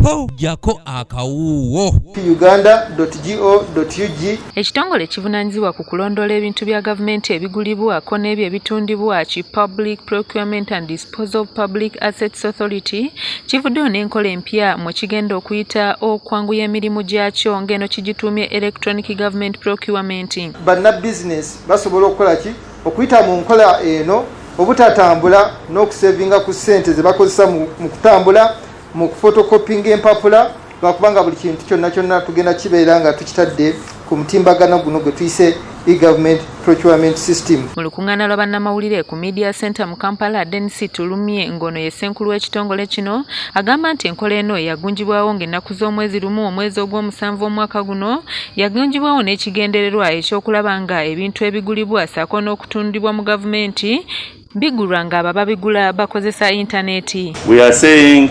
Ho, ggyako akawuuwo. uganda.go.ug. Ekitongole ekivunaanyizibwa ku kulondoola ebintu bya gavumenti ebigulibwa ko n'ebyo ebitundibwa ki Public Procurement and Disposal of Public Assets Authority kivuddeyo n'enkola empya mwe kigenda okuyita okwanguya emirimu gyakyo, ng'eno kigituumye Electronic Government Procurement. Bannabizinesi basobola okukola ki okuyita mu nkola eno obutatambula n'okusevinga ku ssente ze bakozesa mu kutambula, mu kufotokopinga empapula, lwakubanga buli kintu kyonna kyonna tugenda kibeera nga tukitadde ku mutimbagano guno gwe tuyise e-government procurement system. Mu lukuŋŋaana lwa bannamawulire ku Media Center mu Kampala, Denis Tulumye, ng'ono ye ssenkulu w'ekitongole kino, agamba nti enkola eno yagunjibwawo ng'ennaku z'omwezi 1 omwezi ogw'omusanvu omwaka guno. Yagunjibwawo n'ekigendererwa ekyokulaba nga ebintu ebigulibwa ssaako n'okutundibwa mu gavumenti bigulwa ng'abo ababigula bakozesa intaneti. We are saying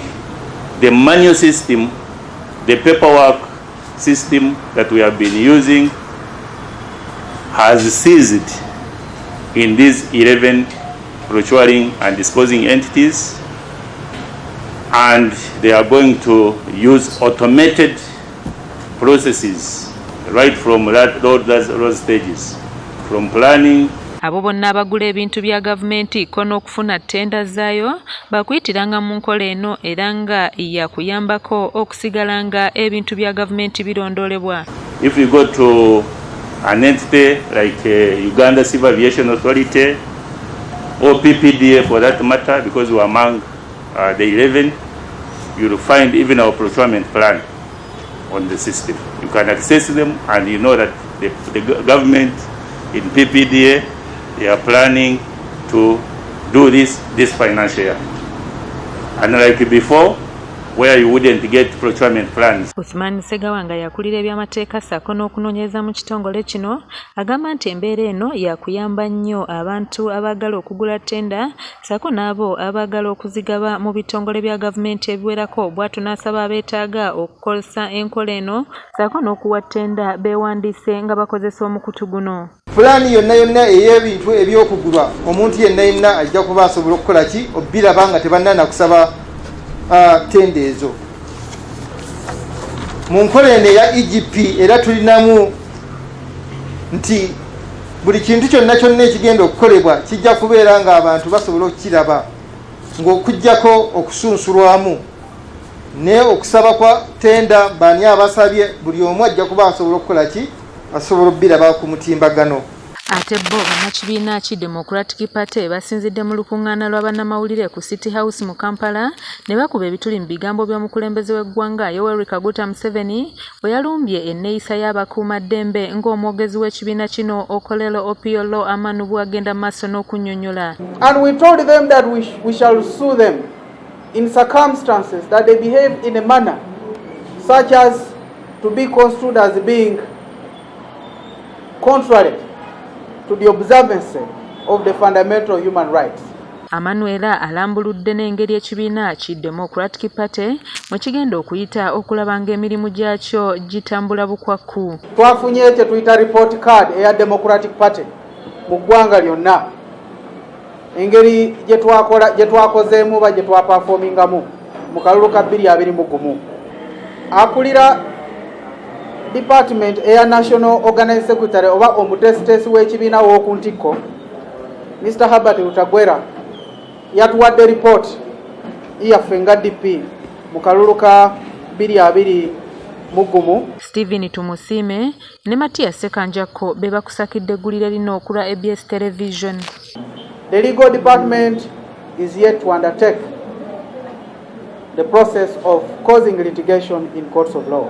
the manual system, the paperwork system that we have been using has ceased in these 11 procuring and disposing entities, and they are going to use automated processes right from those stages, from planning. Abo bonna abagula ebintu bya gavumenti ko n'okufuna ttenda zaayo bakuyitiranga mu nkola eno, era nga yakuyambako okusigala nga ebintu bya gavumenti birondoolebwa. If you go to an entity like Uganda Civil Aviation Authority or PPDA for that matter, because we're among the 11, you'll find even our procurement plan on the system. You can access them and you know that the government in PPDA, they are planning to do this financial year. Unlike before, where you wouldn't get procurement plans. Uthman Segawa, nga yakulira ebyamateeka ssaako n'okunoonyereza mu kitongole kino, agamba nti embeera eno yakuyamba nnyo abantu abaagala okugula ttenda ssaako n'abo abaagala okuzigaba mu bitongole bya gavumenti ebiwerako. Bw'atyo n'asaba abeetaaga okukozesa enkola eno ssaako n'okuwa ttenda beewandiise nga bakozesa omukutu guno. Pulaani yonna yonna ey'ebintu ebyokugulwa, omuntu yenna yenna ajja kuba asobola okukola ki obiraba nga tebannana kusaba tenda ezo. Mu nkola eno eya EGP era tulinamu nti buli kintu kyonna kyonna ekigenda okukolebwa kijja kubeera ng'abantu basobola okukiraba, ng'okugjako okusunsulwamu naye okusaba kwa tenda, bani abasabye, buli omu ajja kuba asobola okukola ki, asobola obbiraba ku mutimbagano. Ate bo bannakibiina ki Democratic Party basinzidde mu lukuŋŋaana lwa bannamawulire ku City House mu Kampala ne bakuba ebituli mu bigambo by'omukulembeze w'eggwanga Yoweri Kaguta Museveni bwe yalumbye enneeyisa y'abakuumaddembe, ng'omwogezi w'ekibiina kino Okolelo Opiolo Amanu bw'agenda maaso n'okunnyonnyola. And we told them that we shall sue them in circumstances that they behave in a manner such as to be construed as being contrary to the observance of the fundamental human rights. Amanu era alambuludde n'engeri ekibiina ki Democratic Party mwe kigenda okuyita okulaba ng'emirimu gyakyo gitambula bukwakku. Twafunye kye tuyita report card eya Democratic Party mu ggwanga lyonna, engeri gye twakozeemu oba gye twaperformingamu mu kalulu ka 2021. Akulira department eya National Organizing Secretary oba omuteesiteesi w'ekibiina w'oku ntikko, Mr Herbert Rutagwera, yatuwadde report yaffe nga DP mu kalulu ka 2021. Stephen Tumusiime ne Matias Sekanjakko be bakusakidde eggulire lino okulwa ABS Television. The legal department is yet to undertake the process of causing litigation in courts of law.